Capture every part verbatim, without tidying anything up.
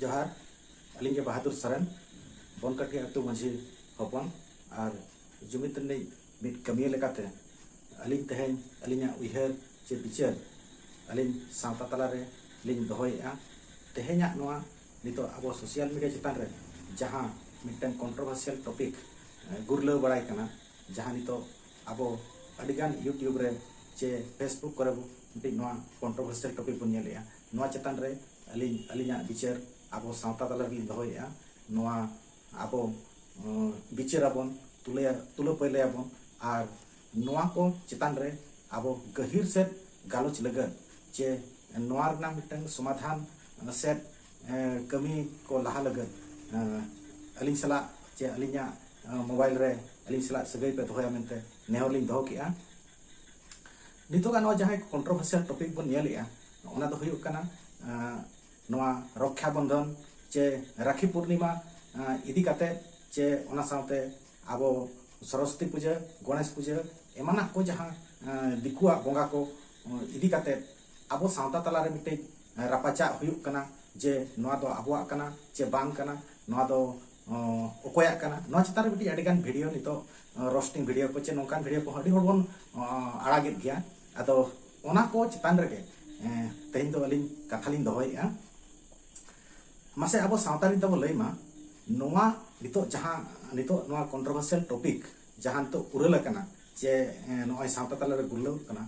ᱡᱚᱦᱟᱨ᱾ ᱟᱹᱞᱤᱧ ᱜᱮ ᱵᱟᱦᱟᱫᱩᱨ ᱥᱚᱨᱮᱱ, ᱵᱚᱱᱠᱟᱴᱷᱤ ᱟᱹᱛᱩ ᱢᱟᱹᱡᱷᱤ ᱦᱚᱯᱚᱱ ᱟᱨ ᱡᱩᱢᱤᱫ ᱨᱤᱱᱤᱡ ᱢᱤᱫ ᱠᱟᱹᱢᱤᱭᱟᱹ ᱞᱮᱠᱟᱛᱮ ᱟᱹᱞᱤᱧ ᱛᱮᱦᱮᱧ ᱟᱹᱞᱤᱧᱟᱜ ᱩᱭᱦᱟᱹᱨ ᱪᱮ ᱵᱤᱪᱟᱹᱨ ᱟᱹᱞᱤᱧ ᱥᱟᱶᱛᱟ ᱛᱟᱞᱟᱨᱮ ᱞᱤᱧ ᱫᱚᱦᱚᱭᱮᱫᱼᱟ᱾ ᱛᱮᱦᱮᱧᱟᱜ ᱱᱚᱣᱟ ᱱᱤᱛᱚᱜ ᱟᱵᱚ social media ᱪᱮᱛᱟᱱ ᱨᱮ ᱡᱟᱦᱟᱸ ᱢᱤᱫᱴᱟᱝ controversial topic ᱜᱩᱨᱞᱟᱹᱣ ᱵᱟᱲᱟᱭ ᱠᱟᱱᱟ, ᱡᱟᱦᱟᱸ ᱱᱤᱛᱚᱜ ᱟᱵᱚ ᱟᱹᱰᱤᱜᱟᱱ YouTube ᱨᱮ ᱪᱮ Facebook ᱠᱚᱨᱮ ᱵᱚ ᱢᱤᱫᱴᱤᱡ ᱱᱚᱣᱟ controversial topic ᱵᱚᱱ ᱧᱮᱞᱮᱫᱼᱟ᱾ ᱱᱚᱣᱟ ᱪᱮᱛᱟᱱ ᱨᱮ ᱟᱹᱞᱤᱧ ᱟᱹᱞᱤᱧᱟᱜ ᱵᱤᱪᱟᱹᱨ ᱟᱵᱚ ᱥᱟᱶᱛᱟ ᱛᱟᱞᱟ ᱨᱮᱞᱤᱧ ᱫᱚᱦᱚᱭᱮᱫᱼᱟ᱾ ᱱᱚᱣᱟ ᱟᱵᱚ ᱵᱤᱪᱟᱹᱨ ᱟᱵᱚᱱ, ᱛᱩᱞᱟᱹᱭᱟ ᱛᱩᱞᱟᱹ ᱯᱟᱹᱭᱞᱟᱹᱭᱟᱵᱚᱱ ᱟᱨ ᱱᱚᱣᱟ ᱠᱚ ᱪᱮᱛᱟᱱ ᱨᱮ ᱟᱵᱚ ᱜᱟᱹᱦᱤᱨ ᱥᱮᱫ ᱜᱟᱞᱚᱪ ᱞᱟᱹᱜᱤᱫ ᱪᱮ ᱱᱚᱣᱟ ᱨᱮᱱᱟᱜ ᱢᱤᱫᱴᱟᱝ ᱥᱚᱢᱟᱫᱷᱟᱱ ᱥᱮᱫ ᱠᱟᱹᱢᱤ ᱠᱚ ᱞᱟᱦᱟ ᱞᱟᱹᱜᱤᱫ ᱟᱹᱞᱤᱧ ᱥᱟᱞᱟᱜ ᱪᱮ ᱟᱹᱞᱤᱧᱟᱜ mobile ᱨᱮ ᱟᱹᱞᱤᱧ ᱥᱟᱞᱟᱜ ᱥᱟᱹᱜᱟᱹᱭ ᱯᱮ ᱫᱚᱦᱚᱭᱟ ᱢᱮᱱᱛᱮ ᱱᱮᱦᱚᱨ ᱞᱤᱧ ᱫᱚᱦᱚ ᱠᱮᱫᱼᱟ᱾ ᱱᱤᱛᱚᱜᱟᱜ ᱱᱚᱣᱟ ᱡᱟᱦᱟᱸ controversial topic ᱵᱚᱱ ᱧᱮᱞᱮᱫᱼᱟ, ᱚᱱᱟ ᱫᱚ ᱦᱩᱭᱩᱜ ᱠᱟᱱᱟ ᱱᱚᱣᱟ ᱨᱚᱠᱠᱷᱟ ᱵᱚᱱᱫᱷᱚᱱ ᱪᱮ ᱨᱟᱠᱷᱤ ᱯᱩᱨᱱᱤᱢᱟ ᱤᱫᱤ ᱠᱟᱛᱮ ᱪᱮ ᱚᱱᱟ ᱥᱟᱶᱛᱮ ᱟᱵᱚ ᱥᱚᱨᱚᱥᱚᱛᱤ ᱯᱩᱡᱟᱹ, ᱜᱚᱬᱮᱥ ᱯᱩᱡᱟᱹ ᱮᱢᱟᱱᱟᱜ ᱠᱚ ᱡᱟᱦᱟᱸ ᱫᱤᱠᱩᱣᱟᱜ ᱵᱚᱸᱜᱟ ᱠᱚ ᱤᱫᱤ ᱠᱟᱛᱮ ᱟᱵᱚ ᱥᱟᱶᱛᱟ ᱛᱟᱞᱟᱨᱮ ᱢᱤᱫᱴᱮᱡ ᱨᱟᱯᱟᱪᱟᱜ ᱦᱩᱭᱩᱜ ᱠᱟᱱᱟ ᱡᱮ ᱱᱚᱣᱟ ᱫᱚ ᱟᱵᱚᱣᱟᱜ ᱠᱟᱱᱟ ᱪᱮ ᱵᱟᱝ ᱠᱟᱱᱟ, ᱱᱚᱣᱟ ᱫᱚ ᱚᱠᱚᱭᱟᱜ ᱠᱟᱱᱟ, ᱱᱚᱣᱟ ᱪᱮᱛᱟᱱ ᱨᱮ ᱢᱤᱫᱴᱤᱡ ᱟᱹᱰᱤᱜᱟᱱ video ᱱᱤᱛᱚᱜ roasting video ᱠᱚ ᱪᱮ ᱱᱚᱝᱠᱟᱱ video ᱠᱚᱦᱚᱸ ᱟᱹᱰᱤ ᱦᱚᱲ ᱵᱚᱱ ᱟᱲᱟᱜᱮᱫ ᱜᱮᱭᱟ᱾ ᱟᱫᱚ ᱚᱱᱟ ᱠᱚ ᱪᱮᱛᱟᱱ ᱨᱮᱜᱮ ᱛᱮᱦᱮᱧ ᱫᱚ ᱟᱹᱞᱤᱧ ᱠᱟᱛᱷᱟ ᱞᱤᱧ ᱫᱚᱦᱚᱭᱮᱫᱼᱟ᱾ ᱢᱟᱥᱮ ᱟᱵᱚ ᱥᱟᱶᱛᱟ ᱨᱮᱱ ᱛᱟᱵᱚ ᱞᱟᱹᱭ ᱢᱟ, ᱱᱚᱣᱟ ᱱᱤᱛᱚᱜ ᱡᱟᱦᱟᱸ ᱱᱤᱛᱚᱜ ᱱᱚᱣᱟ controversial topic ᱡᱟᱦᱟᱸ ᱱᱤᱛᱚᱜ ᱩᱨᱟᱹᱞ ᱟᱠᱟᱱᱟ ᱪᱮ ᱱᱚᱜᱼᱚᱭ ᱥᱟᱶᱛᱟ ᱛᱟᱞᱟᱨᱮ ᱜᱩᱨᱞᱟᱹᱣ ᱠᱟᱱᱟ,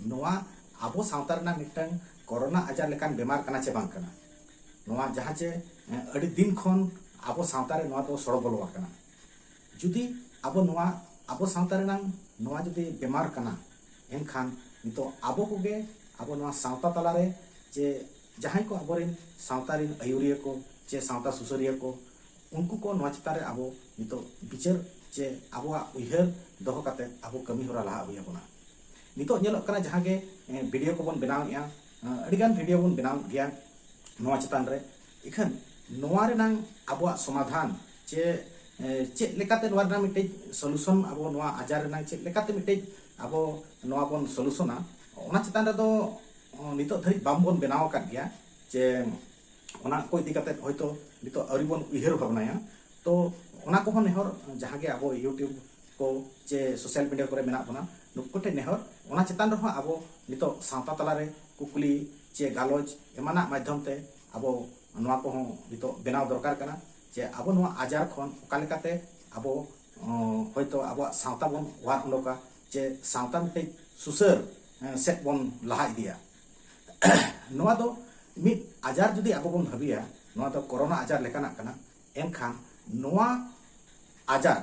ᱱᱚᱣᱟ ᱟᱵᱚ ᱥᱟᱶᱛᱟ ᱨᱮᱱᱟᱜ ᱢᱤᱫᱴᱟᱝ ᱠᱚᱨᱳᱱᱟ ᱟᱡᱟᱨ ᱞᱮᱠᱟᱱ ᱵᱮᱢᱟᱨ ᱠᱟᱱᱟ ᱪᱮ ᱵᱟᱝ ᱠᱟᱱᱟ? ᱱᱚᱣᱟ ᱡᱟᱦᱟᱸ ᱪᱮ ᱟᱹᱰᱤ ᱫᱤᱱ ᱠᱷᱚᱱ ᱟᱵᱚ ᱥᱟᱶᱛᱟ ᱨᱮ ᱱᱚᱣᱟ ᱫᱚ ᱥᱚᱲᱚ ᱵᱚᱞᱚ ᱟᱠᱟᱱᱟ᱾ ᱡᱩᱫᱤ ᱟᱵᱚ ᱱᱚᱣᱟ ᱟᱵᱚ ᱥᱟᱶᱛᱟ ᱨᱮᱱᱟᱝ ᱱᱚᱣᱟ ᱡᱩᱫᱤ ᱵᱮᱢᱟᱨ ᱠᱟᱱᱟ, ᱮᱱᱠᱷᱟᱱ ᱱᱤᱛᱚᱜ ᱟᱵᱚ ᱠᱚᱜᱮ ᱟᱵᱚ ᱱᱚᱣᱟ ᱥᱟᱶᱛᱟ ᱛᱟᱞᱟᱨᱮ ᱪᱮ ᱡᱟᱦᱟᱸᱭ ᱠᱚ ᱟᱵᱚᱨᱮᱱ ᱥᱟᱶᱛᱟ ᱨᱮᱱ ᱟᱹᱭᱩᱨᱤᱭᱟᱹ ᱠᱚ ᱪᱮ ᱥᱟᱶᱛᱟ ᱥᱩᱥᱟᱹᱨᱤᱭᱟᱹ ᱠᱚ, ᱩᱱᱠᱩ ᱠᱚ ᱱᱚᱣᱟ ᱪᱮᱛᱟᱱ ᱨᱮ ᱟᱵᱚ ᱱᱤᱛᱚᱜ ᱵᱤᱪᱟᱹᱨ ᱪᱮ ᱟᱵᱚᱣᱟᱜ ᱩᱭᱦᱟᱹᱨ ᱫᱚᱦᱚ ᱠᱟᱛᱮ ᱟᱵᱚ ᱠᱟᱹᱢᱤ ᱦᱚᱨᱟ ᱞᱟᱦᱟ ᱦᱩᱭ ᱟᱵᱚᱱᱟ᱾ ᱱᱤᱛᱚᱜ ᱧᱮᱞᱚᱜ ᱠᱟᱱᱟ ᱡᱟᱦᱟᱸ ᱜᱮ video ᱠᱚᱵᱚᱱ ᱵᱮᱱᱟᱣᱮᱫᱼᱟ, ᱟᱹᱰᱤᱜᱟᱱ video ᱵᱚᱱ ᱵᱮᱱᱟᱣᱮᱫ ᱜᱮᱭᱟ ᱱᱚᱣᱟ ᱪᱮᱛᱟᱱ ᱨᱮ᱾ ᱤᱠᱷᱟᱹᱱ ᱱᱚᱣᱟ ᱨᱮᱱᱟᱝ ᱟᱵᱚᱣᱟᱜ ᱥᱚᱢᱟᱫᱷᱟᱱ ᱪᱮ ᱪᱮᱫ ᱞᱮᱠᱟᱛᱮ ᱱᱚᱣᱟ ᱨᱮᱱᱟᱜ ᱢᱤᱫᱴᱮᱡ solution, ᱟᱵᱚ ᱱᱚᱣᱟ ᱟᱡᱟᱨ ᱨᱮᱱᱟᱜ ᱪᱮᱫ ᱞᱮᱠᱟᱛᱮ ᱢᱤᱫᱴᱮᱡ ᱟᱵᱚ ᱱᱚᱣᱟ ᱵᱚᱱ solutionᱟ, ᱚᱱᱟ ᱪᱮᱛᱟᱱ ᱨᱮᱫᱚ ᱱᱤᱛᱚᱜ ᱫᱷᱟᱹᱨᱤᱡ ᱵᱟᱝᱵᱚᱱ ᱵᱮᱱᱟᱣ ᱟᱠᱟᱫ ᱜᱮᱭᱟ᱾ ᱪᱮ ᱚᱱᱟ ᱠᱚ ᱤᱫᱤ ᱠᱟᱛᱮ ᱦᱚᱭᱛᱳ ᱱᱤᱛᱚᱜ ᱟᱹᱣᱨᱤ ᱵᱚᱱ ᱩᱭᱦᱟᱹᱨ ᱵᱷᱟᱵᱽᱱᱟᱭᱟ᱾ ᱛᱚ ᱚᱱᱟ ᱠᱚᱦᱚᱸ ᱱᱮᱦᱚᱨ, ᱡᱟᱦᱟᱸ ᱜᱮ ᱟᱵᱚ YouTube ᱠᱚ ᱪᱮ social media ᱠᱚᱨᱮ ᱢᱮᱱᱟᱜ ᱵᱚᱱᱟ, ᱱᱩᱠᱩ ᱠᱚ ᱴᱷᱮᱱ ᱱᱮᱦᱚᱨ, ᱚᱱᱟ ᱪᱮᱛᱟᱱ ᱨᱮᱦᱚᱸ ᱟᱵᱚ ᱱᱤᱛᱚᱜ ᱥᱟᱶᱛᱟ ᱛᱟᱞᱟᱨᱮ ᱠᱩᱠᱞᱤ ᱪᱮ ᱜᱟᱞᱚᱪ ᱮᱢᱟᱱᱟᱜ ᱢᱟᱫᱽᱫᱷᱚᱢ ᱛᱮ ᱟᱵᱚ ᱱᱚᱣᱟ ᱠᱚᱦᱚᱸ ᱱᱤᱛᱚᱜ ᱵᱮᱱᱟᱣ ᱫᱚᱨᱠᱟᱨ ᱠᱟᱱᱟ, ᱡᱮ ᱟᱵᱚ ᱱᱚᱣᱟ ᱟᱡᱟᱨ ᱠᱷᱚᱱ ᱚᱠᱟ ᱞᱮᱠᱟᱛᱮ ᱟᱵᱚ, ᱚ, ᱦᱚᱭᱛᱳ ᱟᱵᱚᱣᱟᱜ ᱥᱟᱶᱛᱟ ᱵᱚᱱ ᱚᱣᱟᱨ ᱚᱰᱚᱠᱟ, ᱪᱮ ᱥᱟᱶᱛᱟ ᱢᱤᱫᱴᱮᱡ ᱥᱩᱥᱟᱹᱨ, ᱮ, ᱥᱮᱫ ᱵᱚᱱ ᱞᱟᱦᱟ ᱤᱫᱤᱭᱟ᱾ ᱱᱚᱣᱟ ᱫᱚ ᱢᱤᱫ ᱟᱡᱟᱨ ᱡᱩᱫᱤ ᱟᱵᱚ ᱵᱚᱱ ᱵᱷᱟᱹᱵᱤᱭᱟ, ᱱᱚᱣᱟ ᱫᱚ ᱠᱳᱨᱳᱱᱟ ᱟᱡᱟᱨ ᱞᱮᱠᱟᱱᱟᱜ ᱠᱟᱱᱟ᱾ ᱮᱱᱠᱷᱟᱱ ᱱᱚᱣᱟ ᱟᱡᱟᱨ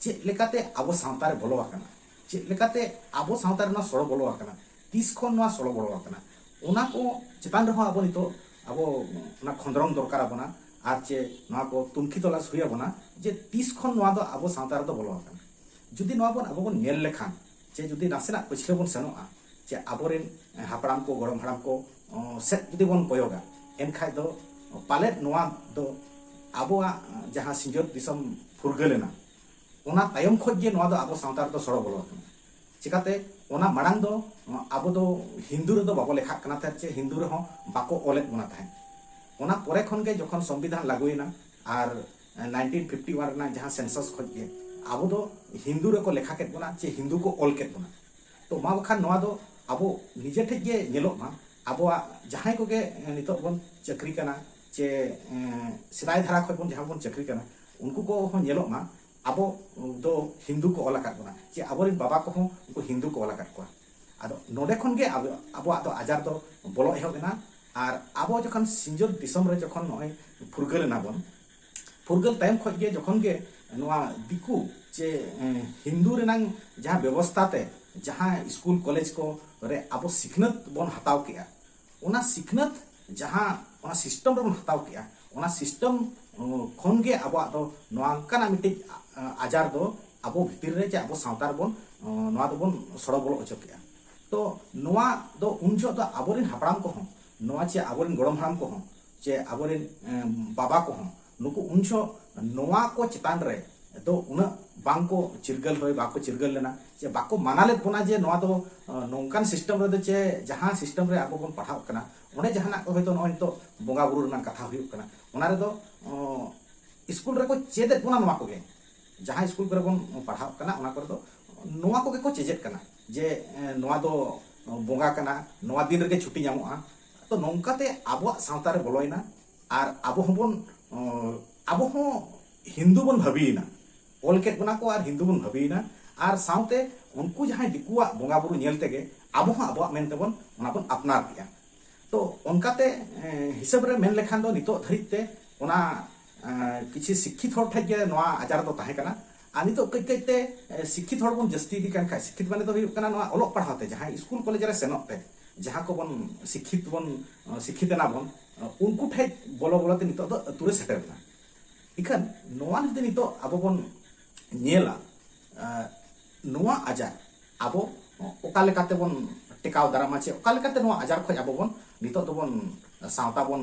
ᱪᱮᱫ ᱞᱮᱠᱟᱛᱮ ᱟᱵᱚ ᱥᱟᱶᱛᱟ ᱨᱮ ᱵᱚᱞᱚ ᱟᱠᱟᱱᱟ, ᱪᱮᱫ ᱞᱮᱠᱟᱛᱮ ᱟᱵᱚ ᱥᱟᱶᱛᱟ ᱨᱮ ᱱᱚᱣᱟ ᱥᱚᱲᱚ ᱵᱚᱞᱚ ᱟᱠᱟᱱᱟ, ᱛᱤᱥ ᱠᱷᱚᱱ ᱱᱚᱣᱟ ᱥᱚᱲᱚ ᱵᱚᱞᱚ ᱟᱠᱟᱱᱟ, ᱚᱱᱟ ᱠᱚ ᱪᱮᱛᱟᱱ ᱨᱮᱦᱚᱸ ᱟᱵᱚ ᱱᱤᱛᱚᱜ ᱟᱵᱚ ᱚᱱᱟ ᱠᱷᱚᱸᱫᱽᱨᱚᱝ ᱫᱚᱨᱠᱟᱨ ᱟᱵᱚᱱᱟ᱾ ᱟᱨ ᱪᱮ ᱱᱚᱣᱟ ᱠᱚ ᱛᱩᱱᱠᱷᱤ ᱛᱚᱞᱟᱥ ᱦᱩᱭ ᱟᱵᱚᱱᱟ ᱡᱮ ᱛᱤᱥ ᱠᱷᱚᱱ ᱱᱚᱣᱟ ᱫᱚ ᱟᱵᱚ ᱥᱟᱶᱛᱟ ᱨᱮᱫᱚ ᱵᱚᱞᱚ ᱟᱠᱟᱱᱟ᱾ ᱡᱩᱫᱤ ᱱᱚᱣᱟ ᱵᱚᱱ ᱟᱵᱚ ᱵᱚᱱ ᱧᱮᱞ ᱞᱮᱠᱷᱟᱱ, ᱪᱮ ᱡᱩᱫᱤ ᱱᱟᱥᱮᱱᱟᱜ ᱯᱟᱹᱪᱷᱞᱟᱹ ᱵᱚᱱ ᱥᱮᱱᱚᱜᱼᱟ, ᱪᱮ ᱟᱵᱚᱨᱮᱱ ᱦᱟᱯᱲᱟᱢ ᱠᱚ, ᱜᱚᱲᱚᱢ ᱦᱟᱲᱟᱢ ᱠᱚ, ᱚ, ᱥᱮᱫ ᱡᱩᱫᱤ ᱵᱚᱱ ᱠᱚᱭᱚᱜᱟ, ᱮᱱᱠᱷᱟᱡ ᱫᱚ ᱯᱟᱞᱮᱫ ᱱᱚᱣᱟ ᱫᱚ ᱟᱵᱚᱣᱟᱜ ᱡᱟᱦᱟᱸ ᱥᱤᱧᱚᱛ ᱫᱤᱥᱚᱢ ᱯᱷᱩᱨᱜᱟᱹᱞ ᱮᱱᱟ, ᱚᱱᱟ ᱛᱟᱭᱚᱢ ᱠᱷᱚᱱ ᱜᱮ ᱱᱚᱣᱟ ᱫᱚ ᱟᱵᱚ ᱥᱟᱶᱛᱟ ᱨᱮᱫᱚ ᱥᱚᱲᱚ ᱵᱚᱞᱚ ᱟᱠᱟᱱᱟ᱾ ᱪᱤᱠᱟᱛᱮ? ᱚᱱᱟ ᱢᱟᱲᱟᱝ ᱫᱚ, ᱚ, ᱟᱵᱚ ᱫᱚ ᱦᱤᱱᱫᱩ ᱨᱮᱫᱚ ᱵᱟᱵᱚ ᱞᱮᱠᱷᱟᱜ ᱠᱟᱱᱟ ᱛᱟᱦᱮᱸᱫ, ᱪᱮ ᱦᱤᱱᱫᱩ ᱨᱮᱦᱚᱸ ᱵᱟᱠᱚ ᱚᱞᱮᱫ ᱵᱚᱱᱟ ᱛᱟᱦᱮᱸᱫ᱾ ᱚᱱᱟ ᱯᱚᱨᱮ ᱠᱷᱚᱱ ᱜᱮ ᱡᱚᱠᱷᱚᱱ ᱥᱚᱝᱵᱤᱫᱷᱟᱱ ᱞᱟᱹᱜᱩᱭᱮᱱᱟ ᱟᱨ nineteen fifty one ᱨᱮᱱᱟᱜ ᱡᱟᱦᱟᱸ census ᱠᱷᱚᱱ ᱜᱮ ᱟᱵᱚ ᱫᱚ ᱦᱤᱱᱫᱩ ᱨᱮᱠᱚ ᱞᱮᱠᱷᱟ ᱠᱮᱫ ᱵᱚᱱᱟ, ᱪᱮ ᱦᱤᱱᱫᱩ ᱠᱚ ᱚᱞ ᱠᱮᱫ ᱵᱚᱱᱟ᱾ ᱛᱚ ᱢᱟ ᱵᱟᱠᱷᱟᱱ ᱱᱚᱣᱟ ᱫᱚ ᱟᱵᱚ ᱱᱤᱡᱮ ᱴᱷᱮᱡ ᱜᱮ ᱧᱮᱞᱚᱜ ᱢᱟ, ᱟᱵᱚᱣᱟᱜ ᱡᱟᱦᱟᱸᱭ ᱠᱚᱜᱮ ᱱᱤᱛᱚᱜ ᱵᱚᱱ ᱪᱟᱹᱠᱨᱤ ᱠᱟᱱᱟ, ᱪᱮ, ᱮᱸ, ᱥᱮᱫᱟᱭ ᱫᱷᱟᱨᱟ ᱠᱷᱚᱱ ᱵᱚᱱ ᱡᱟᱦᱟᱸ ᱵᱚᱱ ᱪᱟᱹᱠᱨᱤ ᱠᱟᱱᱟ, ᱩᱱᱠᱩ ᱠᱚᱦᱚᱸ ᱧᱮᱞᱚᱜ ᱢᱟ ᱟᱵᱚ ᱫᱚ ᱦᱤᱱᱫᱩ ᱠᱚ ᱚᱞ ᱟᱠᱟᱫ ᱵᱚᱱᱟ, ᱪᱮ ᱟᱵᱚᱨᱮᱱ ᱵᱟᱵᱟ ᱠᱚᱦᱚᱸ ᱩᱱᱠᱩ ᱦᱤᱱᱫᱩ ᱠᱚ ᱚᱞ ᱟᱠᱟᱫ ᱠᱚᱣᱟ᱾ ᱟᱫᱚ ᱱᱚᱰᱮ ᱠᱷᱚᱱ ᱜᱮ ᱟᱵᱚ, ᱟᱵᱚᱣᱟᱜ ᱫᱚ ᱟᱡᱟᱨ ᱫᱚ ᱵᱚᱞᱚ ᱮᱦᱚᱵ ᱮᱱᱟ᱾ ᱟᱨ ᱟᱵᱚ ᱡᱚᱠᱷᱚᱱ ᱥᱤᱧᱚᱛ ᱫᱤᱥᱚᱢ ᱨᱮ ᱡᱚᱠᱷᱚᱱ ᱱᱚᱜᱼᱚᱭ ᱯᱷᱩᱨᱜᱟᱹᱞ ᱮᱱᱟ ᱵᱚᱱ, ᱯᱷᱩᱨᱜᱟᱹᱞ ᱛᱟᱭᱚᱢ ᱠᱷᱚᱱ ᱜᱮ ᱡᱚᱠᱷᱚᱱ ᱜᱮ ᱱᱚᱣᱟ ᱫᱤᱠᱩ ᱪᱮ, ᱮᱸ, ᱦᱤᱱᱫᱩ ᱨᱮᱱᱟᱝ ᱡᱟᱦᱟᱸ ᱵᱮᱵᱚᱥᱛᱷᱟ ᱛᱮ ᱡᱟᱦᱟᱸ ᱥᱠᱩᱞ ᱠᱚᱞᱮᱡᱽ ᱠᱚ ᱨᱮ ᱟᱵᱚ ᱥᱤᱠᱷᱱᱟᱹᱛ ᱵᱚᱱ ᱦᱟᱛᱟᱣ ᱠᱮᱜᱼᱟ, ᱚᱱᱟ ᱥᱤᱠᱷᱱᱟᱹᱛ ᱡᱟᱦᱟᱸ ᱚᱱᱟ system ᱨᱮᱵᱚᱱ ᱦᱟᱛᱟᱣ ᱠᱮᱜᱼᱟ, ᱚᱱᱟ system, ᱚ, ᱠᱷᱚᱱ ᱜᱮ ᱟᱵᱚᱣᱟᱜ ᱫᱚ ᱱᱚᱣᱟ ᱚᱱᱠᱟᱱᱟᱜ ᱢᱤᱫᱴᱤᱡ, ᱟ, ᱟᱡᱟᱨ ᱫᱚ ᱟᱵᱚ ᱵᱷᱤᱛᱤᱨ ᱨᱮ ᱪᱮ ᱟᱵᱚ ᱥᱟᱶᱛᱟ ᱨᱮᱵᱚᱱ, ᱚ, ᱱᱚᱣᱟ ᱫᱚᱵᱚᱱ ᱥᱚᱲᱚ ᱵᱚᱞᱚ ᱦᱚᱪᱚ ᱠᱮᱜᱼᱟ᱾ ᱛᱚ ᱱᱚᱣᱟ ᱫᱚ ᱩᱱ ᱡᱚᱦᱚᱜ ᱫᱚ ᱟᱵᱚᱨᱮᱱ ᱦᱟᱯᱲᱟᱢ ᱠᱚᱦᱚᱸ, ᱱᱚᱣᱟ ᱪᱮ ᱟᱵᱚᱨᱮᱱ ᱜᱚᱲᱚᱢ ᱦᱟᱲᱟᱢ ᱠᱚᱦᱚᱸ, ᱪᱮ ᱟᱵᱚᱨᱮᱱ, ᱮᱸ, ᱵᱟᱵᱟ ᱠᱚᱦᱚᱸ, ᱱᱩᱠᱩ ᱩᱱ ᱡᱚᱦᱚᱜ ᱱᱚᱣᱟ ᱠᱚ ᱪᱮᱛᱟᱱ ᱨᱮ ᱫᱚ ᱩᱱᱟᱹᱜ ᱵᱟᱝ ᱠᱚ ᱪᱤᱨᱜᱟᱹᱞ ᱦᱚᱭ ᱵᱟᱠᱚ ᱪᱤᱨᱜᱟᱹᱞ ᱞᱮᱱᱟ, ᱪᱮ ᱵᱟᱠᱚ ᱢᱟᱱᱟ ᱞᱮᱫ ᱵᱚᱱᱟ ᱡᱮ ᱱᱚᱣᱟ ᱫᱚ, ᱚ, ᱱᱚᱝᱠᱟᱱ system ᱨᱮᱫᱚ ᱪᱮ ᱡᱟᱦᱟᱸ system ᱨᱮ ᱟᱵᱚ ᱵᱚᱱ ᱯᱟᱲᱦᱟᱣ ᱠᱟᱱᱟ, ᱚᱸᱰᱮ ᱡᱟᱦᱟᱱᱟᱜ ᱠᱚ ᱦᱚᱭᱛᱳ ᱱᱚᱜᱼᱚᱭ ᱱᱤᱛᱚᱜ ᱵᱚᱸᱜᱟ ᱵᱩᱨᱩ ᱨᱮᱱᱟᱜ ᱠᱟᱛᱷᱟ ᱦᱩᱭᱩᱜ ᱠᱟᱱᱟ, ᱚᱱᱟ ᱨᱮᱫᱚ ᱚ, ᱥᱠᱩᱞ ᱨᱮᱠᱚ ᱪᱮᱫ ᱮᱫ ᱵᱚᱱᱟ ᱱᱚᱣᱟ ᱠᱚᱜᱮ, ᱡᱟᱦᱟᱸ ᱥᱠᱩᱞ ᱠᱚᱨᱮ ᱵᱚᱱ ᱯᱟᱲᱦᱟᱜ ᱠᱟᱱᱟ ᱚᱱᱟ ᱠᱚᱨᱮ ᱫᱚ ᱱᱚᱣᱟ ᱠᱚᱜᱮ ᱠᱚ ᱪᱮᱪᱮᱫ ᱠᱟᱱᱟ ᱡᱮ ᱮ, ᱱᱚᱣᱟ ᱫᱚ ᱵᱚᱸᱜᱟ ᱠᱟᱱᱟ, ᱱᱚᱣᱟ ᱫᱤᱱ ᱨᱮᱜᱮ ᱪᱷᱩᱴᱤ ᱧᱟᱢᱚᱜᱼᱟ᱾ ᱛᱚ ᱱᱚᱝᱠᱟᱛᱮ ᱟᱵᱚᱣᱟᱜ ᱥᱟᱶᱛᱟ ᱨᱮ ᱵᱚᱞᱚᱭᱮᱱᱟ᱾ ᱟᱨ ᱟᱵᱚ ᱦᱚᱸᱵᱚᱱ ᱚ, ᱟᱵᱚ ᱦᱚᱸ ᱦᱤᱱᱫᱩ ᱵᱚᱱ ᱵᱷᱟᱹᱵᱤᱭᱮᱱᱟ, ᱚᱞ ᱠᱮᱫ ᱵᱚᱱᱟ ᱠᱚ ᱟᱨ ᱦᱤᱱᱫᱩ ᱵᱚᱱ ᱵᱷᱟᱹᱵᱤᱭᱮᱱᱟ᱾ ᱟᱨ ᱥᱟᱶᱛᱮ ᱩᱱᱠᱩ ᱡᱟᱦᱟᱸᱭ ᱫᱤᱠᱩᱣᱟᱜ ᱵᱚᱸᱜᱟ ᱵᱩᱨᱩ ᱧᱮᱞ ᱛᱮᱜᱮ ᱟᱵᱚ ᱦᱚᱸ ᱟᱵᱚᱣᱟᱜ ᱢᱮᱱᱛᱮᱵᱚᱱ ᱚᱱᱟ ᱵᱚᱱ ᱟᱯᱱᱟᱨ ᱠᱮᱜᱼᱟ᱾ ᱛᱚ ᱚᱱᱠᱟᱛᱮ ᱮ, ᱦᱤᱥᱟᱹᱵ ᱨᱮ ᱢᱮᱱ ᱞᱮᱠᱷᱟᱱ ᱫᱚ ᱱᱤᱛᱚᱜ ᱫᱷᱟᱹᱨᱤᱡ ᱛᱮ ᱚᱱᱟ ᱮ, ᱠᱤᱪᱷᱩ ᱥᱤᱠᱠᱷᱤᱛ ᱦᱚᱲ ᱴᱷᱮᱡ ᱜᱮ ᱱᱚᱣᱟ ᱟᱡᱟᱨ ᱫᱚ ᱛᱟᱦᱮᱸ ᱠᱟᱱᱟ᱾ ᱟᱨ ᱱᱤᱛᱚᱜ ᱠᱟᱹᱡ ᱠᱟᱹᱡ ᱛᱮ ᱮ, ᱥᱤᱠᱠᱷᱤᱛ ᱦᱚᱲ ᱵᱚᱱ ᱡᱟᱹᱥᱛᱤ ᱤᱫᱤᱜ ᱠᱟᱱ ᱠᱷᱟᱡ, ᱥᱤᱠᱠᱷᱤᱛ ᱢᱟᱱᱮ ᱫᱚ ᱦᱩᱭᱩᱜ ᱠᱟᱱᱟ ᱱᱚᱣᱟ ᱚᱞᱚᱜ ᱯᱟᱲᱦᱟᱣ ᱛᱮ ᱡᱟᱦᱟᱸᱭ ᱥᱠᱩᱞ ᱠᱚᱞᱮᱡᱽ ᱨᱮ ᱥᱮᱱᱚᱜ ᱛᱮ ᱡᱟᱦᱟᱸ ᱠᱚᱵᱚᱱ ᱥᱤᱠᱠᱷᱤᱛ ᱵᱚᱱ ᱮ, ᱥᱤᱠᱠᱷᱤᱛ ᱮᱱᱟ ᱵᱚᱱ, ᱮ, ᱩᱱᱠᱩ ᱴᱷᱮᱡ ᱵᱚᱞᱚ ᱵᱚᱞᱚ ᱛᱮ ᱱᱤᱛᱚᱜ ᱫᱚ ᱟᱹᱛᱩ ᱨᱮ ᱥᱮᱴᱮᱨ ᱮᱱᱟ᱾ ᱤᱠᱷᱟᱹᱱ ᱱᱚᱣᱟ ᱡᱩᱫᱤ ᱱᱤᱛᱚᱜ ᱟᱵᱚ ᱵᱚᱱ ᱧᱮᱞᱟ, ᱮ, ᱱᱚᱣᱟ ᱟᱡᱟᱨ ᱟᱵᱚ ᱚᱠᱟ ᱞᱮᱠᱟᱛᱮ ᱵᱚᱱ ᱴᱮᱠᱟᱣ ᱫᱟᱨᱟᱢᱟ, ᱪᱮ ᱚᱠᱟ ᱞᱮᱠᱟᱛᱮ ᱱᱚᱣᱟ ᱟᱡᱟᱨ ᱠᱷᱚᱡ ᱟᱵᱚ ᱵᱚᱱ ᱱᱤᱛᱚᱜ ᱫᱚᱵᱚᱱ ᱥᱟᱶᱛᱟ ᱵᱚᱱ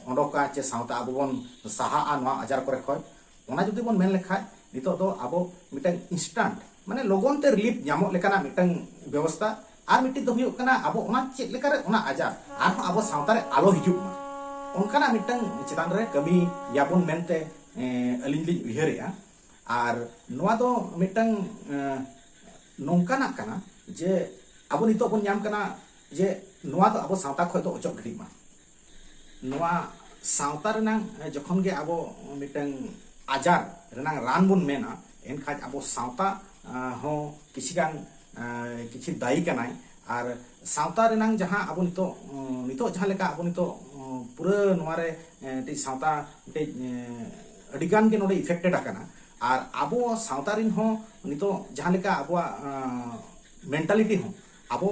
ᱚᱰᱚᱠᱟ, ᱪᱮ ᱥᱟᱶᱛᱟ ᱟᱵᱚ ᱵᱚᱱ ᱥᱟᱦᱟᱜᱼᱟ ᱱᱚᱣᱟ ᱟᱡᱟᱨ ᱠᱚᱨᱮ ᱠᱷᱚᱡ, ᱚᱱᱟ ᱡᱩᱫᱤ ᱵᱚᱱ ᱢᱮᱱ ᱞᱮᱠᱷᱟᱡ ᱱᱤᱛᱚᱜ ᱫᱚ ᱟᱵᱚ ᱢᱤᱫᱴᱟᱝ ᱤᱱᱥᱴᱟᱱᱴ, ᱢᱟᱱᱮ ᱞᱚᱜᱚᱱ ᱛᱮ ᱨᱤᱞᱤᱯ ᱧᱟᱢᱚᱜ ᱞᱮᱠᱟᱱᱟᱜ ᱢᱤᱫᱴᱟᱝ ᱵᱮᱵᱚᱥᱛᱟ᱾ ᱟᱨ ᱢᱤᱫᱴᱤᱡ ᱫᱚ ᱦᱩᱭᱩᱜ ᱠᱟᱱᱟ ᱟᱵᱚ ᱚᱱᱟ ᱪᱮᱫ ᱞᱮᱠᱟᱨᱮ ᱚᱱᱟ ᱟᱡᱟᱨ ᱟᱨᱦᱚᱸ ᱟᱵᱚ ᱥᱟᱶᱛᱟ ᱨᱮ ᱟᱞᱚ ᱦᱤᱡᱩᱜ ᱢᱟ, ᱚᱱᱠᱟᱱᱟᱜ ᱢᱤᱫᱴᱟᱝ ᱪᱮᱛᱟᱱ ᱨᱮ ᱠᱟᱹᱢᱤᱭᱟᱵᱚᱱ ᱢᱮᱱᱛᱮ ᱮ, ᱟᱹᱞᱤᱧ ᱞᱤᱧ ᱩᱭᱦᱟᱹᱨᱮᱜᱼᱟ᱾ ᱟᱨ ᱱᱚᱣᱟ ᱫᱚ ᱢᱤᱫᱴᱟᱝ ᱮ, ᱱᱚᱝᱠᱟᱱᱟᱜ ᱠᱟᱱᱟ ᱡᱮ ᱟᱵᱚ ᱱᱤᱛᱚᱜ ᱵᱚᱱ ᱧᱟᱢ ᱠᱟᱱᱟ ᱡᱮ ᱱᱚᱣᱟ ᱫᱚ ᱟᱵᱚ ᱥᱟᱶᱛᱟ ᱠᱷᱚᱱ ᱫᱚ ᱚᱪᱚᱜ ᱜᱤᱰᱤᱜ ᱢᱟ᱾ ᱱᱚᱣᱟ ᱥᱟᱶᱛᱟ ᱨᱮᱱᱟᱝ ᱮ, ᱡᱚᱠᱷᱚᱱ ᱜᱮ ᱟᱵᱚ ᱢᱤᱫᱴᱟᱝ ᱟᱡᱟᱨ ᱨᱮᱱᱟᱝ ᱨᱟᱱ ᱵᱚᱱ ᱢᱮᱱᱟ, ᱮᱱᱠᱷᱟᱡ ᱟᱵᱚ ᱥᱟᱶᱛᱟ ᱮ, ᱦᱚᱸ ᱠᱤᱪᱷᱤ ᱜᱟᱱ ᱮ, ᱠᱤᱪᱷᱤ ᱫᱟᱭᱤ ᱠᱟᱱᱟᱭ᱾ ᱟᱨ ᱥᱟᱶᱛᱟ ᱨᱮᱱᱟᱝ ᱡᱟᱦᱟᱸ ᱟᱵᱚ ᱱᱤᱛᱚᱜ ᱮ, ᱱᱤᱛᱚᱜ ᱡᱟᱦᱟᱸ ᱞᱮᱠᱟ ᱟᱵᱚ ᱱᱤᱛᱚᱜ ᱮ, ᱯᱩᱨᱟᱹ ᱱᱚᱣᱟ ᱨᱮ ᱮ, ᱢᱤᱫᱴᱤᱡ ᱥᱟᱶᱛᱟ ᱢᱤᱫᱴᱤᱡ ᱮ, ᱟᱹᱰᱤ ᱜᱟᱱ ᱜᱮ ᱱᱚᱰᱮ ᱤᱯᱷᱮᱠᱴᱮᱰ ᱟᱠᱟᱱᱟ᱾ ᱟᱨ ᱟᱵᱚ ᱥᱟᱶᱛᱟ ᱨᱮᱱ ᱦᱚᱸ ᱱᱤᱛᱚᱜ ᱡᱟᱦᱟᱸ ᱞᱮᱠᱟ ᱟᱵᱚᱣᱟᱜ ᱢᱮᱱᱴᱟᱞᱤᱴᱤ ᱦᱚᱸ ᱟᱵᱚ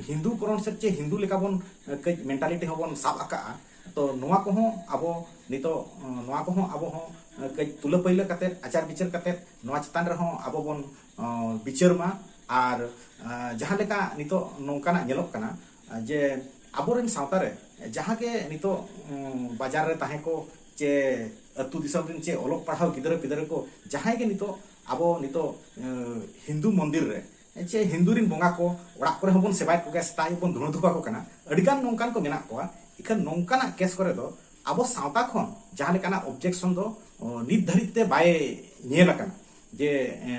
ᱦᱤᱱᱫᱩ ᱠᱚᱨᱚᱱ ᱥᱮᱫ ᱪᱮ ᱦᱤᱱᱫᱩ ᱞᱮᱠᱟ ᱵᱚᱱ ᱮ, ᱠᱟᱹᱡ ᱢᱮᱱᱴᱟᱞᱤᱴᱤ ᱦᱚᱸᱵᱚᱱ ᱥᱟᱵ ᱟᱠᱟᱜᱼᱟ᱾ ᱛᱚ ᱱᱚᱣᱟ ᱠᱚᱦᱚᱸ ᱟᱵᱚ ᱱᱤᱛᱚᱜ ᱮ, ᱱᱚᱣᱟ ᱠᱚᱦᱚᱸ ᱟᱵᱚ ᱦᱚᱸ ᱮ, ᱠᱟᱹᱡ ᱛᱩᱞᱟᱹ ᱯᱟᱹᱭᱞᱟᱹ ᱠᱟᱛᱮᱫ, ᱟᱪᱟᱨ ᱵᱤᱪᱟᱹᱨ ᱠᱟᱛᱮᱫ ᱱᱚᱣᱟ ᱪᱮᱛᱟᱱ ᱨᱮᱦᱚᱸ ᱟᱵᱚ ᱵᱚᱱ ᱮ, ᱵᱤᱪᱟᱹᱨ ᱢᱟ᱾ ᱟᱨ ᱮ, ᱡᱟᱦᱟᱸ ᱞᱮᱠᱟ ᱱᱤᱛᱚᱜ ᱱᱚᱝᱠᱟᱱᱟᱜ ᱧᱮᱞᱚᱜ ᱠᱟᱱᱟ ᱮ, ᱡᱮ ᱟᱵᱚᱨᱮᱱ ᱥᱟᱶᱛᱟ ᱨᱮ ᱡᱟᱦᱟᱸ ᱜᱮ ᱱᱤᱛᱚᱜ ᱩᱢ, ᱵᱟᱡᱟᱨ ᱨᱮ ᱛᱟᱦᱮᱸ ᱠᱚ ᱪᱮ ᱟᱹᱛᱩ ᱫᱤᱥᱚᱢ ᱨᱮᱱ ᱪᱮ ᱚᱞᱚᱜ ᱯᱟᱲᱦᱟᱣ ᱜᱤᱫᱽᱨᱟᱹ ᱯᱤᱫᱽᱨᱟᱹ ᱠᱚ ᱡᱟᱦᱟᱸᱭ ᱜᱮ ᱱᱤᱛᱚᱜ ᱟᱵᱚ ᱱᱤᱛᱚᱜ ᱮ, ᱦᱤᱱᱫᱩ ᱢᱚᱱᱫᱤᱨ ᱨᱮ ᱪᱮ ᱦᱤᱱᱫᱩ ᱨᱤᱱ ᱵᱚᱸᱜᱟ ᱠᱚ ᱚᱲᱟᱜ ᱠᱚᱨᱮ ᱦᱚᱸᱵᱚᱱ ᱥᱮᱵᱟᱭᱮᱫ ᱠᱚᱜᱮᱭᱟ, ᱥᱮᱛᱟᱜ ᱟᱹᱭᱩᱵ ᱵᱚᱱ ᱫᱷᱩᱬᱟᱹ ᱫᱷᱩᱯ ᱟᱠᱚ ᱠᱟᱱᱟ, ᱟᱹᱰᱤᱜᱟᱱ ᱱᱚᱝᱠᱟᱱ ᱠᱚ ᱢᱮᱱᱟᱜ ᱠᱚᱣᱟ᱾ ᱤᱠᱷᱟᱹᱱ ᱱᱚᱝᱠᱟᱱᱟᱜ ᱠᱮᱥ ᱠᱚᱨᱮ ᱫᱚ ᱟᱵᱚ ᱥᱟᱶᱛᱟ ᱠᱷᱚᱱ ᱡᱟᱦᱟᱸ ᱞᱮᱠᱟᱱᱟᱜ ᱚᱵᱡᱮᱠᱥᱚᱱ ᱫᱚ ᱚ, ᱱᱤᱛ ᱫᱷᱟᱹᱨᱤᱡ ᱛᱮ ᱵᱟᱭ ᱧᱮᱞ ᱟᱠᱟᱱᱟ ᱡᱮ ᱮ,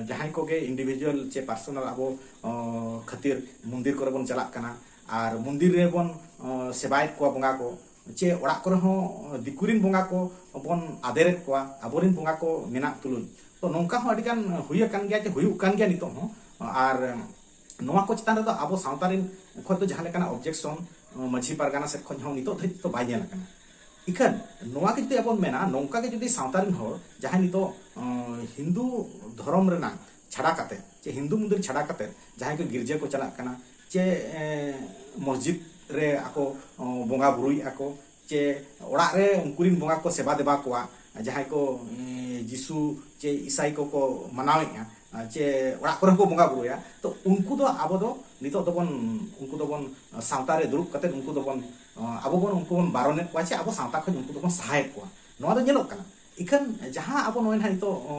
ᱡᱟᱦᱟᱸᱭ ᱠᱚᱜᱮ ᱤᱱᱰᱤᱵᱷᱤᱡᱩᱣᱟᱞ ᱪᱮ ᱯᱟᱨᱥᱚᱱᱟᱞ ᱟᱵᱚ ᱚ, ᱠᱷᱟᱹᱛᱤᱨ ᱢᱚᱱᱫᱤᱨ ᱠᱚᱨᱮ ᱵᱚᱱ ᱪᱟᱞᱟᱜ ᱠᱟᱱᱟ ᱟᱨ ᱢᱚᱱᱫᱤᱨ ᱨᱮᱵᱚᱱ ᱚ, ᱥᱮᱵᱟᱭᱮᱫ ᱠᱚᱣᱟ ᱵᱚᱸᱜᱟ ᱠᱚ, ᱪᱮ ᱚᱲᱟᱜ ᱠᱚᱨᱮ ᱦᱚᱸ ᱫᱤᱠᱩ ᱨᱤᱱ ᱵᱚᱸᱜᱟ ᱠᱚ ᱵᱚᱱ ᱟᱫᱮᱨᱮᱫ ᱠᱚᱣᱟ ᱟᱵᱚᱨᱤᱱ ᱵᱚᱸᱜᱟ ᱠᱚ ᱢᱮᱱᱟᱜ ᱛᱩᱞᱩᱡ᱾ ᱛᱚ ᱱᱚᱝᱠᱟ ᱦᱚᱸ ᱟᱹᱰᱤᱜᱟᱱ ᱦᱩᱭ ᱟᱠᱟᱱ ᱜᱮᱭᱟ ᱪᱮ ᱦᱩᱭᱩᱜ ᱠᱟᱱ ᱜᱮᱭᱟ ᱱᱤᱛᱚᱜ ᱦᱚᱸ᱾ ᱟᱨ ᱱᱚᱣᱟ ᱠᱚ ᱪᱮᱛᱟᱱ ᱨᱮᱫᱚ ᱟᱵᱚ ᱥᱟᱶᱛᱟ ᱨᱤᱱ ᱠᱷᱚᱱ ᱫᱚ ᱡᱟᱦᱟᱸ ᱞᱮᱠᱟᱱᱟᱜ ᱚᱵᱡᱮᱠᱥᱚᱱ ᱢᱟᱹᱡᱷᱤ ᱯᱟᱨᱜᱟᱱᱟ ᱥᱮᱫ ᱠᱷᱚᱱ ᱦᱚᱸ ᱱᱤᱛᱚᱜ ᱫᱷᱟᱹᱨᱤᱡ ᱫᱚ ᱵᱟᱭ ᱧᱮᱞ ᱟᱠᱟᱱᱟ᱾ ᱤᱠᱷᱟᱹᱱ ᱱᱚᱣᱟ ᱜᱮ ᱡᱩᱫᱤ ᱟᱵᱚᱱ ᱢᱮᱱᱟ, ᱱᱚᱝᱠᱟ ᱜᱮ ᱡᱩᱫᱤ ᱥᱟᱶᱛᱟ ᱨᱤᱱ ᱦᱚᱲ ᱡᱟᱦᱟᱸᱭ ᱱᱤᱛᱚᱜ ᱚ, ᱦᱤᱱᱫᱩ ᱫᱷᱚᱨᱚᱢ ᱨᱮᱱᱟᱜ ᱪᱷᱟᱰᱟ ᱠᱟᱛᱮ ᱪᱮ ᱦᱤᱱᱫᱩ ᱢᱚᱱᱫᱤᱨ ᱪᱷᱟᱰᱟ ᱠᱟᱛᱮ ᱡᱟᱦᱟᱸᱭ ᱠᱚ ᱜᱤᱨᱡᱟᱹ ᱠᱚ ᱪᱟᱞᱟᱜ ᱠᱟᱱᱟ ᱪᱮ ᱮ, ᱢᱚᱥᱡᱤᱫ ᱨᱮ ᱟᱠᱚ ᱚ, ᱵᱚᱸᱜᱟ ᱵᱩᱨᱩᱭᱮᱫᱼᱟ ᱠᱚ, ᱪᱮ ᱚᱲᱟᱜ ᱨᱮ ᱩᱱᱠᱩ ᱨᱤᱱ ᱵᱚᱸᱜᱟ ᱠᱚ ᱥᱮᱵᱟ ᱫᱮᱵᱟ ᱠᱚᱣᱟ, ᱡᱟᱦᱟᱸᱭ ᱠᱚ ᱮ, ᱡᱤᱥᱩ ᱪᱮ ᱤᱥᱟᱭ ᱠᱚᱠᱚ ᱢᱟᱱᱟᱣᱮᱫᱼᱟ, ᱪᱮ ᱚᱲᱟᱜ ᱠᱚᱨᱮ ᱦᱚᱸᱠᱚ ᱵᱚᱸᱜᱟ ᱵᱩᱨᱩᱭᱟ, ᱛᱚ ᱩᱱᱠᱩ ᱫᱚ ᱟᱵᱚ ᱫᱚ ᱱᱤᱛᱚᱜ ᱫᱚᱵᱚᱱ ᱩᱱᱠᱩ ᱫᱚᱵᱚᱱ ᱥᱟᱶᱛᱟ ᱨᱮ ᱫᱩᱲᱩᱵ ᱠᱟᱛᱮ ᱩᱱᱠᱩ ᱫᱚᱵᱚᱱ ᱟᱵᱚ ᱵᱚᱱ ᱩᱱᱠᱩ ᱵᱚᱱ ᱵᱟᱨᱚᱱᱮᱫ ᱠᱚᱣᱟ ᱪᱮ ᱟᱵᱚ ᱥᱟᱶᱛᱟ ᱠᱷᱚᱱ ᱩᱱᱠᱩ ᱫᱚᱵᱚᱱ ᱥᱟᱦᱟᱭᱮᱫ ᱠᱚᱣᱟ᱾ ᱱᱚᱣᱟ ᱫᱚ ᱧᱮᱞᱚᱜ ᱠᱟᱱᱟ᱾ ᱤᱠᱷᱟᱹᱱ ᱡᱟᱦᱟᱸ ᱟᱵᱚ ᱱᱚᱜᱼᱚᱭ ᱱᱟᱦᱟᱜ ᱱᱤᱛᱚᱜ ᱚ,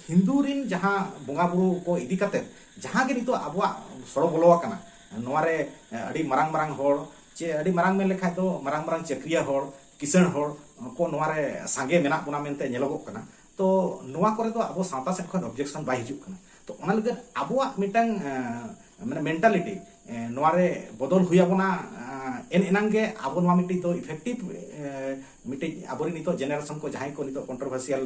ᱦᱤᱱᱫᱩ ᱨᱤᱱ ᱡᱟᱦᱟᱸ ᱵᱚᱸᱜᱟ ᱵᱩᱨᱩ ᱠᱚ ᱤᱫᱤ ᱠᱟᱛᱮ ᱡᱟᱦᱟᱸ ᱜᱮ ᱱᱤᱛᱚᱜ ᱟᱵᱚᱣᱟᱜ ᱥᱚᱲᱚ ᱵᱚᱞᱚ ᱟᱠᱟᱱᱟ, ᱱᱚᱣᱟ ᱨᱮ ᱟᱹᱰᱤ ᱢᱟᱨᱟᱝ ᱢᱟᱨᱟᱝ ᱦᱚᱲ ᱪᱮ ᱟᱹᱰᱤ ᱢᱟᱨᱟᱝ ᱢᱮᱱ ᱞᱮᱠᱷᱟᱡ ᱫᱚ ᱢᱟᱨᱟᱝ ᱢᱟᱨᱟᱝ ᱪᱟᱹᱠᱨᱤᱭᱟᱹ ᱦᱚᱲ, ᱠᱤᱥᱟᱹᱬ ᱦᱚᱲ ᱠᱚ ᱱᱚᱣᱟ ᱨᱮ ᱥᱟᱸᱜᱮ ᱢᱮᱱᱟᱜ ᱵᱚᱱᱟ ᱢᱮᱱᱛᱮ ᱧᱮᱞᱚᱜᱚᱜ ᱠᱟᱱᱟ᱾ ᱛᱚ ᱱᱚᱣᱟ ᱠᱚᱨᱮ ᱫᱚ ᱟᱵᱚ ᱥᱟᱶᱛᱟ ᱥᱮᱫ ᱠᱷᱚᱱ ᱚᱵᱡᱮᱠᱥᱚᱱ ᱵᱟᱭ ᱦᱤᱡᱩᱜ ᱠᱟᱱᱟ᱾ ᱛᱚ ᱚᱱᱟ ᱞᱟᱹᱜᱤᱫ ᱟᱵᱚᱣᱟᱜ ᱢᱤᱫᱴᱟᱝ ᱮ, ᱢᱟᱱᱮ ᱢᱮᱱᱴᱟᱞᱤᱴᱤ ᱮ, ᱱᱚᱣᱟ ᱨᱮ ᱵᱚᱫᱚᱞ ᱦᱩᱭ ᱟᱵᱚᱱᱟ᱾ ᱮ, ᱮᱱ ᱮᱱᱟᱝ ᱜᱮ ᱟᱵᱚ ᱱᱚᱣᱟ ᱢᱤᱫᱴᱤᱡ ᱫᱚ ᱤᱯᱷᱮᱠᱴᱤᱵᱷ ᱮ, ᱢᱤᱫᱴᱤᱡ ᱟᱵᱚᱨᱮᱱ ᱱᱤᱛᱚᱜ ᱡᱮᱱᱟᱨᱮᱥᱚᱱ ᱠᱚ ᱡᱟᱦᱟᱸᱭ ᱠᱚ ᱱᱤᱛᱚᱜ ᱠᱚᱱᱴᱨᱳᱵᱷᱟᱨᱥᱤᱭᱟᱞ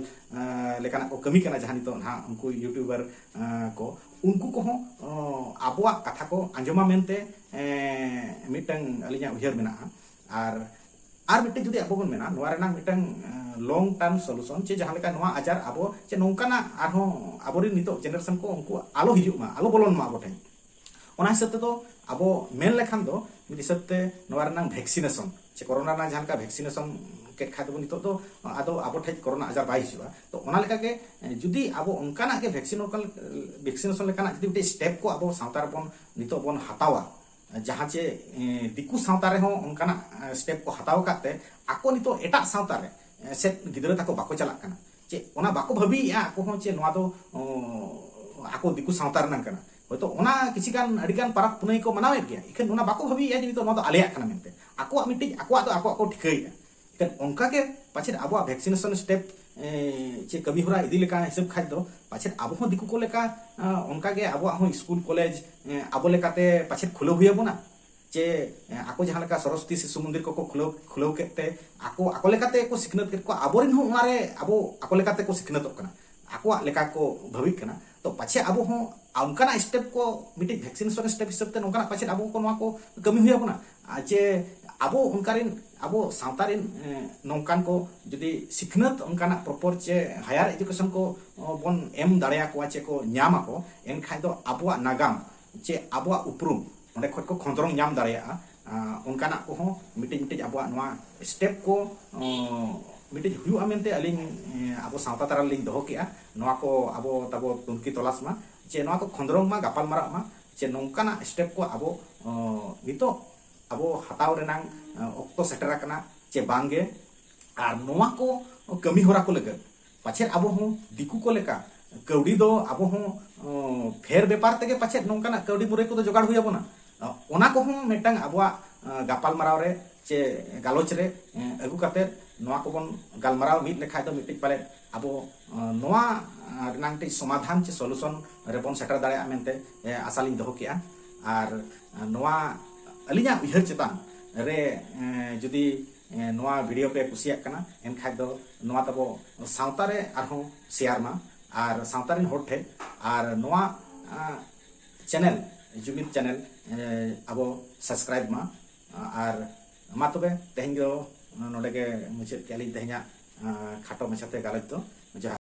ᱞᱮᱠᱟᱱᱟᱜ ᱠᱚ ᱠᱟᱹᱢᱤ ᱠᱟᱱᱟ, ᱡᱟᱦᱟᱸ ᱱᱤᱛᱚᱜ ᱱᱟᱦᱟᱜ ᱩᱱᱠᱩ ᱤᱭᱩᱴᱩᱵᱟᱨ ᱮ, ᱠᱚ, ᱩᱱᱠᱩ ᱠᱚᱦᱚᱸ ᱚ, ᱟᱵᱚᱣᱟᱜ ᱠᱟᱛᱷᱟ ᱠᱚ ᱟᱸᱡᱚᱢᱟ ᱢᱮᱱᱛᱮ ᱮ, ᱢᱤᱫᱴᱟᱝ ᱟᱹᱞᱤᱧᱟᱜ ᱩᱭᱦᱟᱹᱨ ᱢᱮᱱᱟᱜᱼᱟ᱾ ᱟᱨ ᱟᱨ ᱢᱤᱫᱴᱮᱱ ᱡᱩᱫᱤ ᱟᱵᱚ ᱵᱚᱱ ᱢᱮᱱᱟ ᱱᱚᱣᱟ ᱨᱮᱱᱟᱜ ᱢᱤᱫᱴᱟᱝ ᱞᱚᱝ ᱴᱟᱨᱢ ᱥᱚᱞᱩᱥᱚᱱ ᱪᱮ ᱡᱟᱦᱟᱸ ᱞᱮᱠᱟ ᱱᱚᱣᱟ ᱟᱡᱟᱨ ᱟᱵᱚ ᱪᱮ ᱱᱚᱝᱠᱟᱱᱟᱜ ᱟᱨᱦᱚᱸ ᱟᱵᱚᱨᱮᱱ ᱱᱤᱛᱚᱜ ᱡᱮᱱᱟᱨᱮᱥᱚᱱ ᱠᱚ ᱩᱱᱠᱩ ᱟᱞᱚ ᱦᱤᱡᱩᱜ ᱢᱟ, ᱟᱞᱚ ᱵᱚᱞᱚᱱ ᱢᱟ ᱟᱵᱚ ᱴᱷᱮᱱ᱾ ᱚᱱᱟ ᱦᱤᱥᱟᱹᱵ ᱛᱮᱫᱚ ᱟᱵᱚ ᱢᱮᱱ ᱞᱮᱠᱷᱟᱱ ᱫᱚ ᱢᱤᱫ ᱦᱤᱥᱟᱹᱵ ᱛᱮ ᱱᱚᱣᱟ ᱨᱮᱱᱟᱜ ᱵᱷᱮᱠᱥᱤᱱᱮᱥᱚᱱ ᱪᱮ ᱠᱳᱨᱳᱱᱟ ᱨᱮᱱᱟᱜ ᱡᱟᱦᱟᱸ ᱞᱮᱠᱟ ᱵᱷᱮᱠᱥᱤᱱᱮᱥᱚᱱ ᱠᱮᱫ ᱠᱷᱟᱡ ᱫᱚᱵᱚᱱ ᱱᱤᱛᱚᱜ ᱫᱚ ᱟᱫᱚ ᱟᱵᱚ ᱴᱷᱮᱡ ᱠᱳᱨᱳᱱᱟ ᱟᱡᱟᱨ ᱵᱟᱭ ᱦᱤᱡᱩᱜᱼᱟ᱾ ᱛᱚ ᱚᱱᱟ ᱞᱮᱠᱟᱜᱮ ᱡᱩᱫᱤ ᱟᱵᱚ ᱚᱱᱠᱟᱱᱟᱜ ᱜᱮ ᱵᱷᱮᱠᱥᱤᱱ ᱵᱷᱮᱠᱥᱤᱱᱮᱥᱚᱱ ᱞᱮᱠᱟᱱᱟᱜ ᱡᱩᱫᱤ ᱢᱤᱫᱴᱮᱡ ᱥᱴᱮᱯ ᱠᱚ ᱟᱵᱚ ᱥᱟᱶᱛᱟ ᱨᱮᱵᱚᱱ ᱱᱤᱛᱚᱜ ᱵᱚᱱ ᱦᱟᱛᱟᱣᱟ, ᱡᱟᱦᱟᱸ ᱪᱮ ᱮ, ᱫᱤᱠᱩ ᱥᱟᱶᱛᱟ ᱨᱮᱦᱚᱸ ᱚᱱᱠᱟᱱᱟᱜ ᱥᱴᱮᱯ ᱠᱚ ᱦᱟᱛᱟᱣ ᱟᱠᱟᱫ ᱛᱮ ᱟᱠᱚ ᱱᱤᱛᱚᱜ ᱮᱴᱟᱜ ᱥᱟᱶᱛᱟ ᱨᱮ ᱮ, ᱥᱮᱫ ᱜᱤᱫᱽᱨᱟᱹ ᱛᱟᱠᱚ ᱵᱟᱠᱚ ᱪᱟᱞᱟᱜ ᱠᱟᱱᱟ᱾ ᱪᱮ ᱚᱱᱟ ᱵᱟᱠᱚ ᱵᱷᱟᱹᱵᱤᱭᱮᱫᱼᱟ ᱟᱠᱚ ᱦᱚᱸ ᱪᱮ ᱱᱚᱣᱟ ᱫᱚ ᱚ, ᱟᱠᱚ ᱫᱤᱠᱩ ᱥᱟᱶᱛᱟ ᱨᱮᱱᱟᱝ ᱠᱟᱱᱟ᱾ ᱦᱚᱭᱛᱳ ᱚᱱᱟ ᱠᱤᱪᱷᱤ ᱜᱟᱱ, ᱟᱹᱰᱤ ᱜᱟᱱ ᱯᱟᱨᱟᱵᱽ ᱯᱩᱱᱟᱹᱭ ᱠᱚ ᱢᱟᱱᱟᱣᱮᱫ ᱜᱮᱭᱟ, ᱤᱠᱷᱟᱹᱱ ᱚᱱᱟ ᱵᱟᱠᱚ ᱵᱷᱟᱹᱵᱤᱭᱮᱫᱼᱟ ᱡᱮ ᱱᱤᱛᱚᱜ ᱱᱚᱣᱟ ᱫᱚ ᱟᱞᱮᱭᱟᱜ ᱠᱟᱱᱟ ᱢᱮᱱᱛᱮ᱾ ᱟᱠᱚᱣᱟᱜ ᱢᱤᱫᱴᱤᱡ, ᱟᱠᱚᱣᱟᱜ ᱫᱚ ᱟᱠᱚᱣᱟᱜ ᱠᱚ ᱴᱷᱤᱠᱟᱹᱭᱮᱫᱼᱟ᱾ ᱤᱠᱷᱟᱹᱱ ᱚᱱᱠᱟ ᱜᱮ ᱯᱟᱪᱮᱫ ᱟᱵᱚᱣᱟᱜ ᱵᱷᱮᱠᱥᱤᱱᱮᱥᱚᱱ ᱥᱴᱮᱯ ᱪᱮ ᱠᱟᱹᱢᱤ ᱦᱚᱨᱟ ᱤᱫᱤ ᱞᱮᱠᱟ ᱦᱤᱥᱟᱹᱵ ᱠᱷᱟᱡ ᱫᱚ ᱯᱟᱪᱮᱫ ᱟᱵᱚ ᱦᱚᱸ ᱫᱤᱠᱩ ᱠᱚ ᱞᱮᱠᱟ ᱚᱱᱠᱟ ᱜᱮ ᱟᱵᱚᱣᱟᱜ ᱦᱚᱸ ᱥᱠᱩᱞ ᱠᱚᱞᱮᱡᱽ ᱟᱵᱚ ᱞᱮᱠᱟᱛᱮ ᱯᱟᱪᱮᱫ ᱠᱷᱩᱞᱟᱹᱣ ᱦᱩᱭ ᱟᱵᱚᱱᱟ᱾ ᱪᱮ ᱟᱠᱚ ᱡᱟᱦᱟᱸ ᱞᱮᱠᱟ ᱥᱚᱨᱚᱥᱚᱛᱤ ᱥᱤᱥᱩ ᱢᱚᱱᱫᱤᱨ ᱠᱚᱠᱚ ᱠᱷᱩᱞᱟᱹᱣ ᱠᱷᱩᱞᱟᱹᱣ ᱠᱮᱫ ᱛᱮ ᱟᱠᱚ ᱟᱠᱚ ᱞᱮᱠᱟᱛᱮ ᱠᱚ ᱥᱤᱠᱷᱱᱟᱹᱛ ᱠᱮᱫ ᱠᱚᱣᱟ, ᱟᱵᱚᱨᱮᱱ ᱦᱚᱸ ᱚᱱᱟᱨᱮ ᱟᱵᱚ ᱟᱠᱚ ᱞᱮᱠᱟᱛᱮ ᱠᱚ ᱥᱤᱠᱷᱱᱟᱹᱛᱚᱜ ᱠᱟᱱᱟ, ᱟᱠᱚᱣᱟᱜ ᱞᱮᱠᱟ ᱠᱚ ᱵᱷᱟᱹᱵᱤᱜ ᱠᱟᱱᱟ᱾ ᱛᱚ ᱯᱟᱪᱷᱮ ᱟᱵᱚ ᱦᱚᱸ ᱚᱱᱠᱟᱱᱟᱜ ᱥᱴᱮᱯ ᱠᱚ, ᱢᱤᱫᱴᱤᱡ ᱵᱷᱮᱠᱥᱤᱱᱮᱥᱚᱱ ᱥᱴᱮᱯ ᱦᱤᱥᱟᱹᱵ ᱛᱮ ᱱᱚᱝᱠᱟᱱᱟᱜ ᱯᱟᱪᱮᱫ ᱟᱵᱚ ᱠᱚ ᱱᱚᱣᱟ ᱠᱚ ᱠᱟᱹᱢᱤ ᱦᱩᱭ ᱟᱵᱚᱱᱟ᱾ ᱟᱨ ᱪᱮ ᱟᱵᱚ ᱚᱱᱠᱟ ᱨᱮᱱ, ᱟᱵᱚ ᱥᱟᱶᱛᱟ ᱨᱮᱱ ᱱᱚᱝᱠᱟᱱ ᱠᱚ ᱡᱩᱫᱤ ᱥᱤᱠᱷᱱᱟᱹᱛ ᱚᱱᱠᱟᱱᱟᱜ ᱯᱨᱚᱯᱚᱨ ᱪᱮ ᱦᱟᱭᱟᱨ ᱮᱡᱩᱠᱮᱥᱚᱱ ᱠᱚ ᱵᱚᱱ ᱮᱢ ᱫᱟᱲᱮᱭᱟᱠᱚᱣᱟ ᱪᱮ ᱠᱚ ᱧᱟᱢ ᱟᱠᱚ, ᱮᱱᱠᱷᱟᱱ ᱫᱚ ᱟᱵᱚᱣᱟᱜ ᱱᱟᱜᱟᱢ ᱪᱮ ᱟᱵᱚᱣᱟᱜ ᱩᱯᱨᱩᱢ ᱚᱸᱰᱮ ᱠᱷᱚᱱ ᱠᱚ ᱠᱷᱚᱸᱫᱽᱨᱚᱝ ᱧᱟᱢ ᱫᱟᱲᱮᱭᱟᱜᱼᱟ᱾ ᱚᱱᱠᱟᱱᱟᱜ ᱠᱚᱦᱚᱸ ᱢᱤᱫᱴᱤᱡ ᱢᱤᱫᱴᱤᱡ ᱟᱵᱚᱣᱟᱜ ᱱᱚᱣᱟ ᱥᱴᱮᱯ ᱠᱚ ᱢᱤᱫᱴᱤᱡ ᱦᱩᱭᱩᱜᱼᱟ ᱢᱮᱱᱛᱮ ᱟᱹᱞᱤᱧ ᱟᱵᱚ ᱥᱟᱶᱛᱟ ᱛᱟᱞᱟ ᱨᱮᱞᱤᱧ ᱫᱚᱦᱚ ᱠᱮᱜᱼᱟ᱾ ᱱᱚᱣᱟ ᱠᱚ ᱟᱵᱚ ᱛᱟᱵᱚ ᱛᱩᱱᱠᱷᱤ ᱛᱚᱞᱟᱥ ᱢᱟ, ᱪᱮ ᱱᱚᱣᱟ ᱠᱚ ᱠᱷᱚᱸᱫᱽᱨᱚᱝ ᱢᱟ, ᱜᱟᱯᱟᱞ ᱢᱟᱨᱟᱜ ᱢᱟ, ᱪᱮ ᱱᱚᱝᱠᱟᱱᱟᱜ ᱥᱴᱮᱯ ᱠᱚ ᱟᱵᱚ ᱱᱤᱛᱚᱜ ᱟᱵᱚ ᱦᱟᱛᱟᱣ ᱨᱮᱱᱟᱝ ᱚᱠᱛᱚ ᱥᱮᱴᱮᱨ ᱟᱠᱟᱱᱟ ᱪᱮ ᱵᱟᱝᱜᱮ᱾ ᱟᱨ ᱱᱚᱣᱟ ᱠᱚ ᱠᱟᱹᱢᱤ ᱦᱚᱨᱟ ᱠᱚ ᱞᱟᱹᱜᱤᱫ ᱯᱟᱪᱮᱫ ᱟᱵᱚ ᱦᱚᱸ ᱫᱤᱠᱩ ᱠᱚ ᱞᱮᱠᱟ ᱠᱟᱹᱣᱰᱤ ᱫᱚ ᱟᱵᱚ ᱦᱚᱸ ᱯᱷᱮᱨ ᱵᱮᱯᱟᱨ ᱛᱮᱜᱮ ᱯᱟᱪᱮᱫ ᱱᱚᱝᱠᱟᱱᱟᱜ ᱠᱟᱹᱣᱰᱤ ᱢᱩᱨᱟᱹᱭ ᱠᱚᱫᱚ ᱡᱚᱜᱟᱲ ᱦᱩᱭ ᱟᱵᱚᱱᱟ᱾ ᱚᱱᱟ ᱠᱚᱦᱚᱸ ᱢᱤᱫᱴᱟᱝ ᱟᱵᱚᱣᱟᱜ ᱜᱟᱯᱟᱞ ᱢᱟᱨᱟᱣ ᱨᱮ ᱪᱮ ᱜᱟᱞᱚᱪ ᱨᱮ ᱟᱹᱜᱩ ᱠᱟᱛᱮ ᱱᱚᱣᱟ ᱠᱚᱵᱚᱱ ᱜᱟᱞᱢᱟᱨᱟᱣ ᱢᱤᱫ ᱞᱮᱠᱷᱟᱡ ᱫᱚ ᱢᱤᱫᱴᱤᱡ ᱯᱟᱞᱮ ᱟᱵᱚ ᱱᱚᱣᱟ ᱨᱮᱱᱟᱝ ᱢᱤᱫᱴᱤᱡ ᱥᱚᱢᱟᱫᱷᱟᱱ ᱪᱮ ᱥᱚᱞᱩᱥᱚᱱ ᱨᱮᱵᱚᱱ ᱥᱮᱴᱮᱨ ᱫᱟᱲᱮᱭᱟᱜᱼᱟ ᱢᱮᱱᱛᱮ ᱟᱥᱟ ᱞᱤᱧ ᱫᱚᱦᱚ ᱠᱮᱜᱼᱟ᱾ ᱟᱨ ᱱᱚᱣᱟ ᱟᱹᱞᱤᱧᱟᱜ ᱩᱭᱦᱟᱹᱨ ᱪᱮᱛᱟᱱ ᱨᱮ ᱡᱩᱫᱤ ᱱᱚᱣᱟ ᱵᱷᱤᱰᱤᱭᱳ ᱯᱮ ᱠᱩᱥᱤᱭᱟᱜ ᱠᱟᱱᱟ, ᱮᱱᱠᱷᱟᱡ ᱫᱚ ᱱᱚᱣᱟ ᱛᱟᱵᱚ ᱥᱟᱶᱛᱟ ᱨᱮ ᱟᱨᱦᱚᱸ ᱥᱮᱭᱟᱨ ᱢᱟ, ᱟᱨ ᱥᱟᱶᱛᱟ ᱨᱮᱱ ᱦᱚᱲ ᱴᱷᱮᱱ, ᱟᱨ ᱱᱚᱣᱟ ᱪᱮᱱᱮᱞ, ᱡᱩᱢᱤᱫ ᱪᱮᱱᱮᱞ ᱟᱵᱚ ᱥᱟᱵᱥᱠᱨᱟᱭᱤᱵ ᱢᱟ᱾ ᱟᱨ ᱢᱟ ᱛᱚᱵᱮ ᱛᱮᱦᱮᱧ ᱫᱚ ᱱᱚᱰᱮ ᱜᱮ ᱢᱩᱪᱟᱹᱫ ᱠᱮᱜᱼᱟ ᱞᱤᱧ ᱛᱮᱦᱮᱧᱟᱜ ᱠᱷᱟᱴᱚ ᱢᱟᱪᱷᱟᱛᱮ ᱜᱟᱞᱚᱪ ᱫᱚ᱾ ᱡᱚᱦᱟᱨ᱾